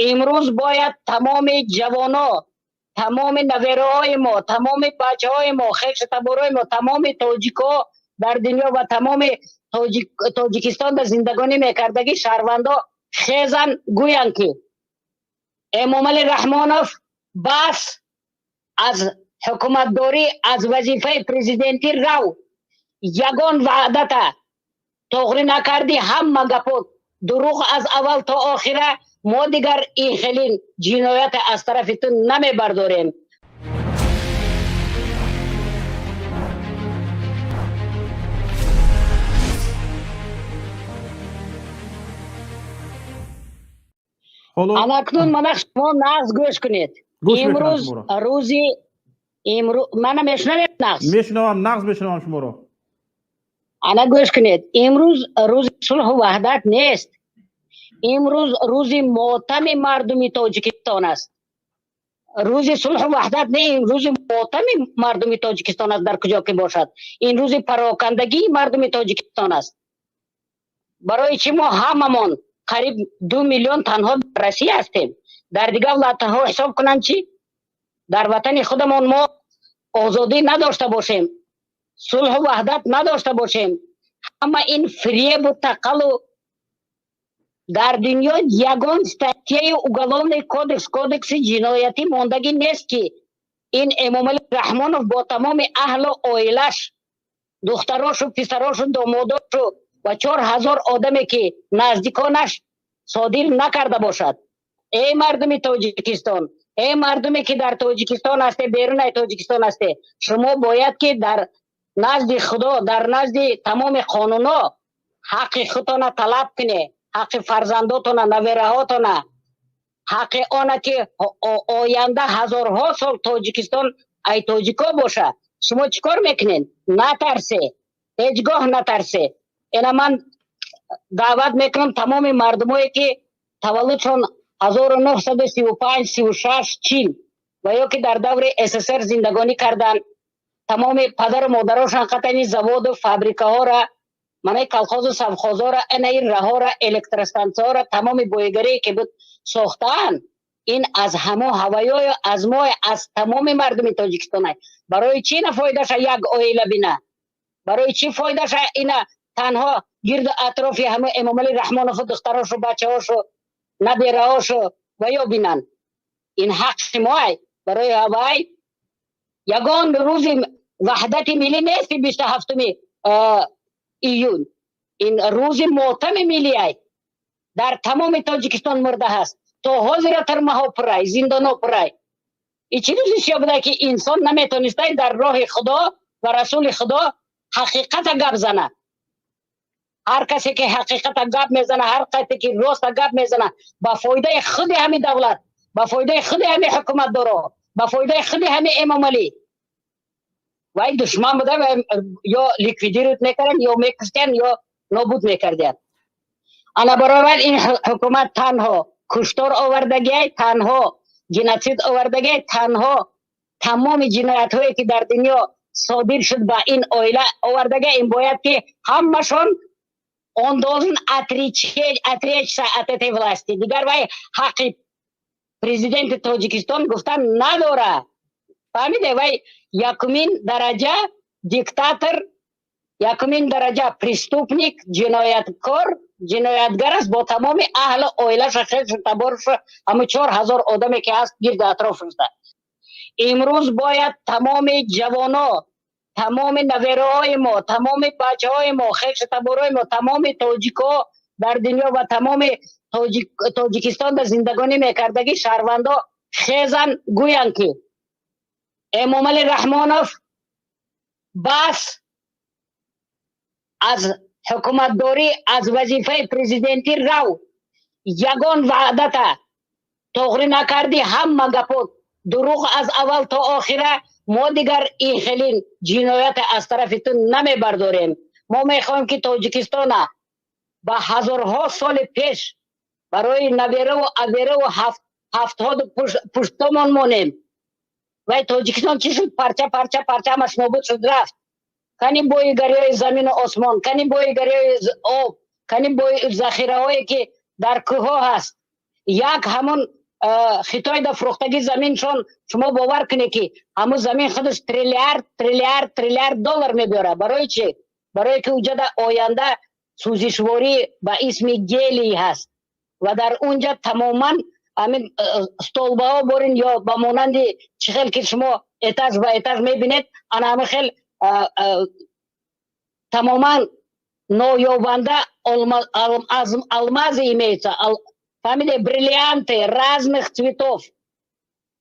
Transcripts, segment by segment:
Имрӯз бояд тамоми ҷавоно, тамоми набераҳои мо, тамоми бачаҳои мо, хешу таборҳои мо, тамоми тоҷикҳо дар дунё ва тамоми Тоҷикистон дар зиндагонӣ мекардагӣ шаҳрвандо хезан, гӯянд ки Эмомалӣ Раҳмонов, бас аз ҳукуматдорӣ, аз вазифаи президентӣ рав, ягон ваъдата тоғрӣ накардӣ, ҳама гапот дурӯғ аз аввал то охира, мо дигар ин хелин ҷиноята аз тарафи ту намебардорем. Анакнун мана шумо нағз гӯш кунед. Имрӯз рӯзи мана мешунавед нағз? Мешунавам, нағз мешунавам шуморо. Ана гӯш кунед, имрӯз рӯзи сулҳу ваҳдат нест, имрӯз рӯзи мотами мардуми Тоҷикистон аст. Рӯзи сулҳу ваҳдат не, ин рӯзи мотами мардуми Тоҷикистон аст, дар куҷо ки бошад. Ин рӯзи парокандагии мардуми Тоҷикистон аст. Барои чӣ мо ҳамамон қариб 2 миллион танҳо дар Россия ҳастем? Дар дигар вилоятҳо ҳисоб кунанд чӣ? Дар ватани худамон мо озодӣ надошта бошем, сулҳу ваҳдат надошта бошем, ҳама ин фиребу тақалу. Дар дунё ягон статьяи уголовный кодекс, кодекси ҷиноятӣ мондагӣ нест, ки ин Эмомалӣ Раҳмонов бо тамоми аҳлу оилаш, духтарошу, писарошу, домодошу ва 4000 одаме ки наздиконаш содир накарда бошад. Эй мардуми Тоҷикистон, эй мардуме ки дар Тоҷикистон ҳасте, берунаи Тоҷикистон ҳасте, шумо бояд ки дар назди Худо, дар назди тамоми қонунҳо ҳаққи худтона талаб кунед, ҳаққи фарзандотона, набераҳотона, ҳаққи она ки оянда ҳазорҳо сол Тоҷикистон ай тоҷико боша. Шумо чӣ кор мекунед? Натарсе, ҳеҷ гоҳ натарсе. Ина ман даъват мекунам тамоми мардумое ки таваллудшон 1935, 36, 40 ва ё ки дар даври СССР зиндагонӣ карданд, тамоми падару модарошон қатани заводу фабрикаҳоро, манаи колхозу совхозҳоро, инаи раҳора, электростанцияҳоро, тамоми боигарие ки буд сохтаанд, ин аз ҳамо ҳаваёю аз мо, аз тамоми мардуми Тоҷикистон. Барои чӣ ина фоидаша як оила бина? Барои чӣ фоидаша ина танҳо гирду атрофи ҳама Эмомалӣ Раҳмонову духтарошу, бачаҳошу, набераҳошу ва ё бинанд? Ин ҳаққи моай. Барои ҳавай ягон рӯзи ваҳдати миллӣ нести 27-уми июн. Ин рӯзи мотами миллиай. Дар тамоми Тоҷикистон мурда ҳаст, то ҳозира тирмаҳо пурай, зиндонҳо пурай. И чӣ рӯзи сиё буда, ки инсон наметонистай дар роҳи Худо ва расули Худо ҳақиқата гап зана? Ҳар касе ки ҳақиқата гап мезана, ҳар касе ки роста гап мезана, ба фоидаи худи ҳами давлат, ба фоидаи худи ҳами ҳукуматдоро, ба фоидаи худи ҳами Эмомалӣ, вай душман буда, ё ликвидировать мекарданд, ё мекуштанд, ё нобуд мекарданд. Ана баробар ин ҳукумат танҳо куштор овардагиай, танҳо геноцид овардагиай, танҳо тамоми ҷиноятҳое ки дар дунё содир шуд, ба ин оила овардагиай. Ин бояд ки ҳамашон, он должен отречься от этой власти. Дигар вай ҳаққи президенти Тоҷикистон гуфтан надора, фаҳмиде? Вай якумин дараҷа диктатор, якумин дараҷа преступник, ҷинояткор, ҷиноятгар аст бо тамоми аҳлу оилаша, хешу таборуша, ҳамун 4000 одаме ки ҳаст гирду атрофашда. Имрӯз бояд тамоми ҷавоно, тамоми набераҳои мо, тамоми бачаҳои мо, хешу таборҳои мо, тамоми тоҷикҳо дар дунё ва тамоми Тоҷикистон дар зиндагонӣ мекардагӣ шаҳрвандо хезан, гӯянд ки Эмомалӣ Раҳмонов, бас аз ҳукуматдорӣ, аз вазифаи президентӣ рав, ягон ваъдата тоғрӣ накардӣ, ҳама гапот дурӯғ аз аввал то охира, мо дигар ин хелин ҷиноята аз тарафи ту намебардорем. Мо мехоҳем ки Тоҷикистона ба ҳазорҳо соли пеш барои набераву абераву ҳафтоду пуштомон монем. Вай Тоҷикистон чӣ шуд? Парча парча парча, ҳамаш нобуд шуд, рафт. Кани боигариҳои замину осмон, кани боигариҳои об, кани захираҳое ки дар кӯҳҳо ҳаст? Як ҳамон Хитойда фурӯхтагӣ заминшон, шумо бовар кунед, ки ҳамун замин худаш триллиард, триллиард, триллиард доллар мебиёрад. Барои чӣ? Барое ки уҷада оянда сӯзишворӣ ба исми гелий ҳаст ва дар унҷа тамоман ҳамин столбаҳо борин ё ба монанди чӣ хел ки шумо этаж ба этаж мебинед, ана ҳамин хел тамоман ноёбанда алмазы имеются, фамилия, бриллианты разных цветов.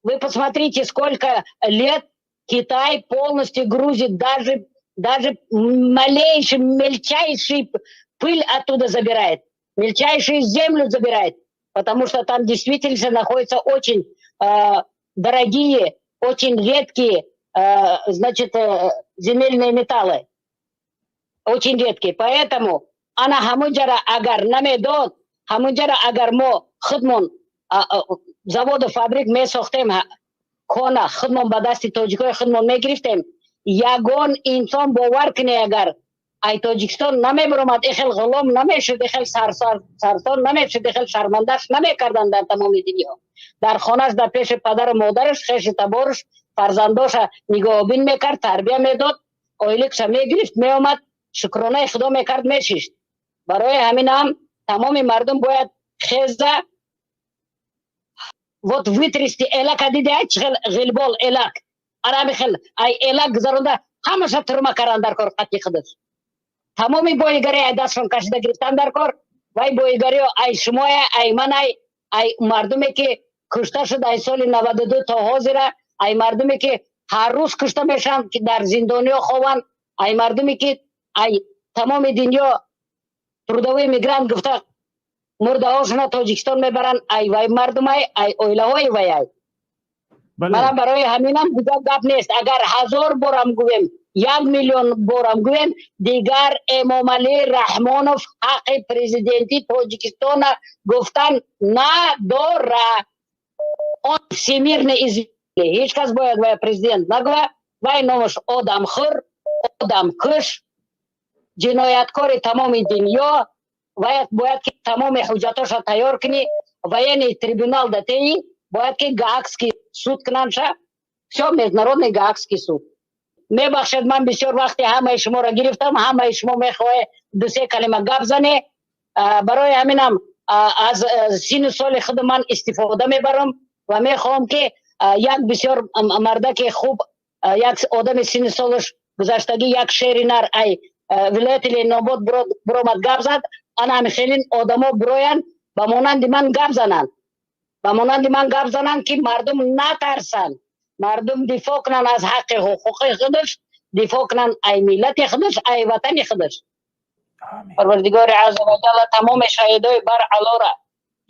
Вы посмотрите, сколько лет Китай полностью грузит, даже малейший, мельчайший пыль оттуда забирает, мельчайшую землю забирает, потому что там действительно находятся очень дорогие, очень редкие, значит, земельные металлы. Очень редкие. Поэтому ана ҳамунҷара агар намедод, ҳамунҷара агар мо худмон заводу фабрик месохтем, кона худмон ба дасти тоҷикои худмон мегирифтем, ягон инсон, бовар куне, агар ай Тоҷикистон намебиромад, ихел ғулом намешуд, ихел сарсон намешуд, ихел шармандаш намекарданд дар тамоми дунё. Дар хонаш, дар пеши падару модараш, хеши табораш, фарзандоша нигоҳубин мекард, тарбия медод, ойликша мегирифт, меомад, шукронаи Худо мекард, мешишт. Барои ҳамин ҳам тамоми мардум бояд хеза, вот вытрясти элака. Диде, чӣ хел ғилбол элак арами хел ай элак гузаронда, ҳамаша турма кардан дар кор. Қатъи худаш тамоми боигари ай дастшон кашида гирифтан дар кор. Вай боигарио ай шумоя, ай ман, ай мардуме ки кушта шуд ай соли 92 то ҳозира, ай мардуме ки ҳар рӯз кушта мешаванд, ки дар зиндониҳо хованд, ай мардуме ки ай тамоми дунё трудовой мигрант гуфта мурдаҳошона Тоҷикистон мебаранд, ай вай мардумай, ай оилаҳои вай ай. Мана барои ҳаминам дигар гап нест. Агар 1000 борам гӯем, 1 миллион борам гӯем, дигар Эмомалӣ Раҳмонов ҳаққи президенти Тоҷикистона гуфтан надора. Он всемирно известный, ҳеҷ кас бояд вай президент нагӯя. Вай номаш одамхӯр, одамкуш, ҷинояткори тамоми дунё. Вай бояд ки тамоми ҳуҷҷатоша тайёр кунӣ, военный трибунал датеи, бояд ки Гаагский суд кунандша, всё, международный Гаагский суд. Мебахшед, ман бисёр вақти ҳамаи шуморо гирифтам. Ҳамаи шумо мехоҳе дусе калима гап зане. Барои ҳаминам аз сину соли худ ман истифода мебарам ва мехоҳам, ки як бисёр мардаки хуб, як одами сину солаш гузаштагӣ, як шери нар ай вилояти Ленинобод биромад, гап зад. Ана ҳамин хелин одамо бироянд, ба монанди ман гап зананд, ба монанди ман гап зананд, ки мардум натарсанд, мардум дифоъ кунанд аз ҳаққи ҳуқуқи худаш, дифоъ кунанд ай миллати худаш, ай ватани худаш. Парвардигори азза ва ҷалла тамоми шаҳидои бар алора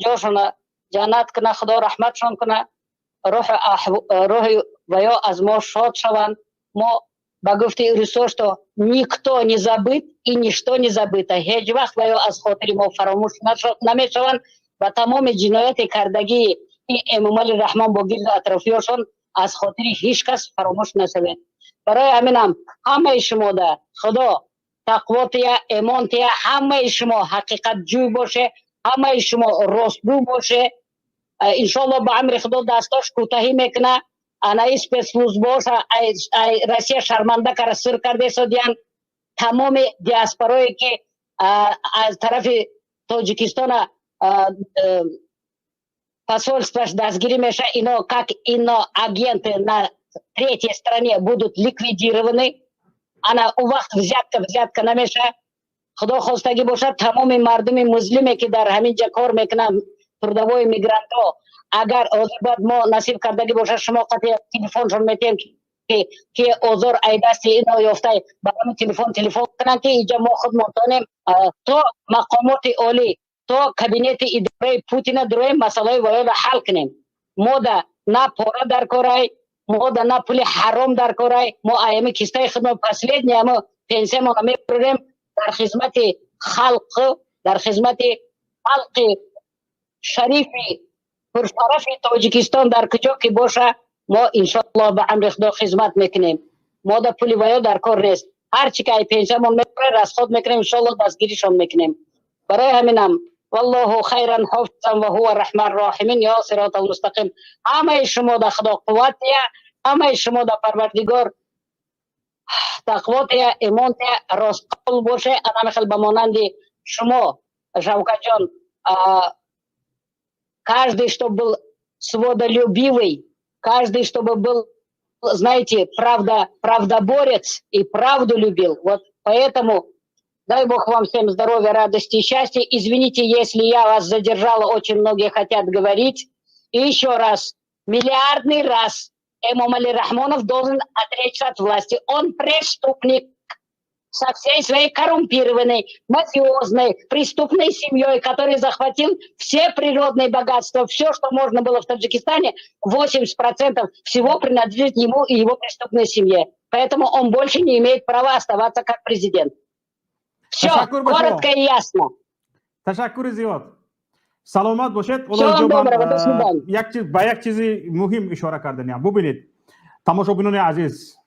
ҷошона ҷаннат куна, Худо раҳматшон куна, рӯҳи ва ё аз мо шод шаванд. Мо ба гуфти русо, что никто не забыт и ничто не забыто, ҳеҷ вақт ва ё аз хотири мо фаромӯш намешаванд ва тамоми ҷинояти кардагии Эмомали Раҳмон бо гирду атрофиёшон аз хотири ҳеҷ кас фаромӯш нашавед. Барои ҳаминам ҳамаи шумода Худо тақво тия, эмон тия, ҳамаи шумо ҳақиқатҷӯй боше, ҳамаи шумо ростгӯ боше. Иншоалло, ба амри Худо дастош кӯтаҳӣ мекуна. Анаи спецслужбоша ай Россия шарманда кара сир кардесодиян. Тамоми диаспорое ки аз тарафи Тоҷикистона посольстваш дастгирӣ меша, ино как иноагенты на третьей стране будут ликвидированы. Ана у вақт взятка намеша. Худо хостагӣ бошад, тамоми мардуми музлиме ки дар ҳамин ҷа кор мекунанд, трудовой мигрантҳо, агар ҳозир бояд мо насиб кардагӣ бошад, шумо қати телефоншон метиҳем, ки озор ай дасти ино ёфтай, ба ҳамин телефон кунанд, ки иҷа мо худмон тонем то мақомоти олӣ, то кабинети идораи Путина дуроем, масъалаҳои воёро ҳал кунем. Мода на пора дар корай, мода на пули ҳаром дар корай. Мо аями кистаи худмо последний амо пенсиямона мебурем дар хизмати халқ, дар хизмати халқи шарифи пуршарафи Тоҷикистон. Дар куҷо ки боша, мо иншоаллоҳ ба амри Худо хизмат мекунем. Мода пули ваё дар кор нест. Ҳар чи ки ай пенсиямон мебурем, расход мекунем, иншоаллоҳ дастгиришон мекунем. Барои ҳаминам والله خيرا حافظا وهو الرحمن الراحمين. یا صراط المستقیم. ҳамаи шумо да Худо қувват тия, ҳамаи шумо да Парвардигор тақво тия, имон тия, ростқул боше. Анами хел ба монанди шумо, Шавкатҷон, каждый, чтобы был свободолюбивый, каждый, чтобы был, знаете, правда, правдоборец и правду любил. Вот поэтому дай Бог вам всем здоровья, радости и счастья. Извините, если я вас задержала, очень многие хотят говорить. И еще раз, миллиардный раз, Эмомали Рахмонов должен отречься от власти. Он преступник со всей своей коррумпированной, мафиозной, преступной семьей, который захватил все природные богатства, все, что можно было в Таджикистане, 80% всего принадлежит ему и его преступной семье. Поэтому он больше не имеет права оставаться как президент. Все, коротко и ясно. Ташаккури зиёд, саломат бошед. Ба як чизи муҳим ишора карданиям. Бубинед, тамошобинони азиз.